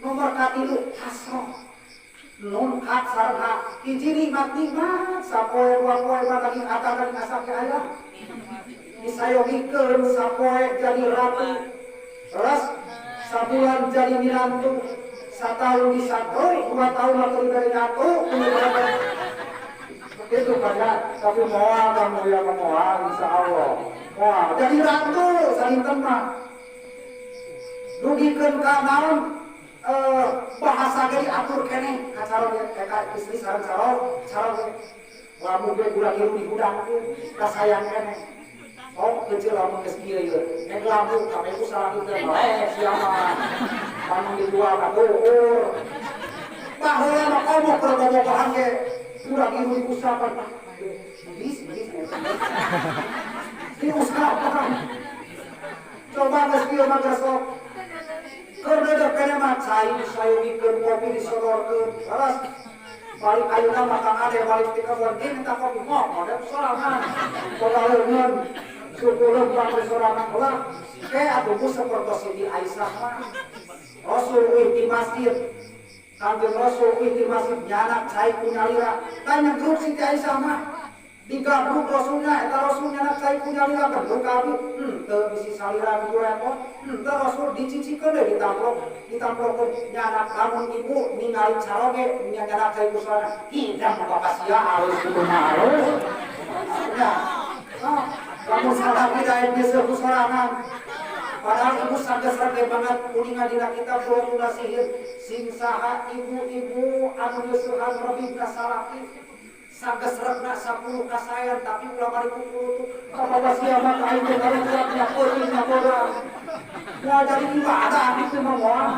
Nomor katilu, hasroh. Nun kaf sareng ha, hiji nikmat, nikmat sapoe dua poe mah daging atar, daging asap ge aya. Disayogikeun sapoe jadi ratu, terus sabulan jadi minantu, satahun disatu, 2 tahun atau diberi nyatu. Itu kan ya, tapi moal kamu ya, moal, insya Allah moal jadi ratu sadinten mah. Dugikeun ka naon, bahasa ge diatur keneh ka caroge, ka istri sareng caroge. Lamun ge budak ieu dihudangkeun, kasayang keneh. Oh, kecil lamun geus kieu ieu. Nek lamun kabeh ku salah teh meleh sia mah. Panu dijual ka duhur. Baheula mah komo keur bobogohan ge budak ieu diusapan. Geus geus diusapan. Coba geus kieu mah geus sok. Keur dedek keneh mah cai disayogikeun, kopi disodorkeun. Terus balik ayeuna mah Kang Ade balik ti kebon ge minta kopi mah model sorangan. Boga leungeun suku lempang di sorangan ulah. Ke atuh bu seperti Siti Aisyah mah. Rasul uih di masjid. Kanjeng Rasul uih di masjid nyandak cai ku nyalira. Tanya grup Siti Aisyah mah. Digabruk Rasulnya, eta Rasul nyandak cai ku nyalira, genduk abi. Henteu, bisi salira kitu repot. Henteu, Rasul dicicikeun deui, ditamplok, ditamplokkeun nyandak. Lamun ibu ningali caroge nyandak cai ku sorangan, hidang bapak sia alus kitu mah alus. Ya. Oh, lamun salah tidak geus ku sorangan. Padahal ibu sages rege banget kuningan dina kitab Durratun Nasihin, sing saha ibu-ibu anu nyeusehan rebibna salaki sages regna 10 kasayan, tapi ulah bari kukulutuk kabawa sia mah ka aing teh karukurat nya peuting nya beurang. Moal jadi ibadah itu mah, moal.